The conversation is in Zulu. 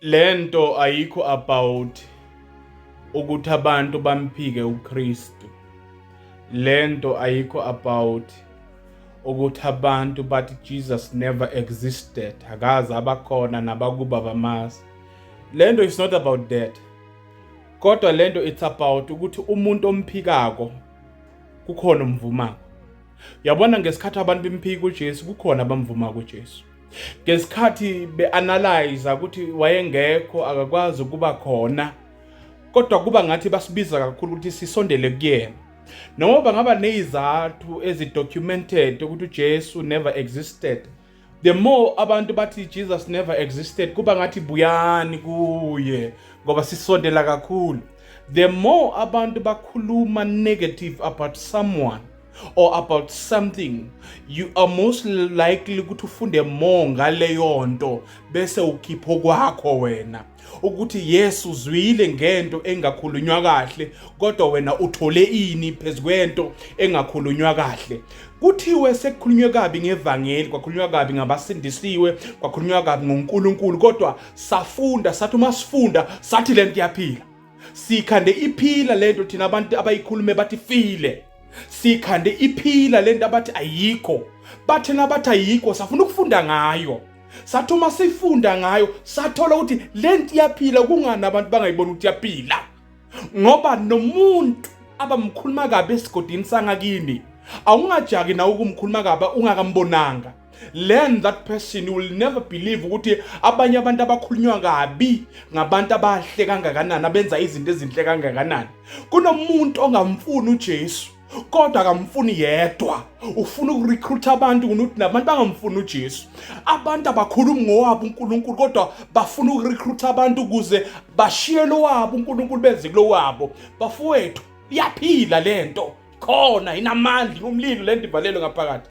Lento ayikho about ukuthi abantu bamphike uKristu. Lento ayikho about ukuthi abantu bathi Jesus never existed, akaze abakhona nabakuba bamazi. Lento is not about that. Kodwa lento it's about ukuthi umuntu omphikako kukhona umvumako. Yabona, ngesikhathi abantu bemphika uJesu, kukhona abamvumako uJesu. Ngesikhathi beanalyze ukuthi wayengekho, akakwazi ukuba khona, kodwa kuba ngathi basibiza kakhulu ukuthi sisondele kuyena. Noma bangaba nezizathu ezidocumented ukuthi uJesu never existed, the more abantu bathi Jesus never existed, kuba ngathi buyani kuye ngoba sisondela kakhulu. The more abantu bakhuluma negative about someone or about something, you are most likely ukuthi ufunde more ngaleyo nto, bese ukhipha okwakho wena ukuthi yes, uzwile ngento engakhulunywa kahle, kodwa wena uthole ini phezu kwento engakhulunywa kahle? Kuthiwe sekukhulunywe kabi ngevangeli, kwakhulunywa kabi ngabasindisiwe, kwakhulunywa kabi ngoNkulunkulu, kodwa safunda, sathi uma sifunda sathi lento iyaphila. Sikhande iphila lento thina abantu abayikhulume bathi file. Sikhande iphila lento abathi ayikho. Bathi nabathi ayikho, safuna ukufunda ngayo. Sathi uma sifunda ngayo sathola ukuthi lento iyaphila. Kungani abantu bangayiboni ukuthi iyaphila? Ngoba nomuntu abamkhuluma kabi esigodini sangakini, awungajaki nawe ukumkhuluma kabi ungakambonanga. Learn that person, you will never believe ukuthi abanye abantu abakhulunywa kabi ngabantu abahle kangakanani, abenza izinto ezinhle kangakanani. Kunomuntu ongamfuni uJesu, kodwa akamfuni yedwa, ufuna ukurecruit abantu ukuthi nabantu bangamfuni uJesu. Abantu abakhulumi ngowabo uNkulunkulu, kodwa bafuna ukurecruit abantu ukuze bashiye lo wabo uNkulunkulu, beze kulo wabo. Bafowethu, iyaphila lento khona, inamandla, umlilo lento ivalelwe ngaphakathi.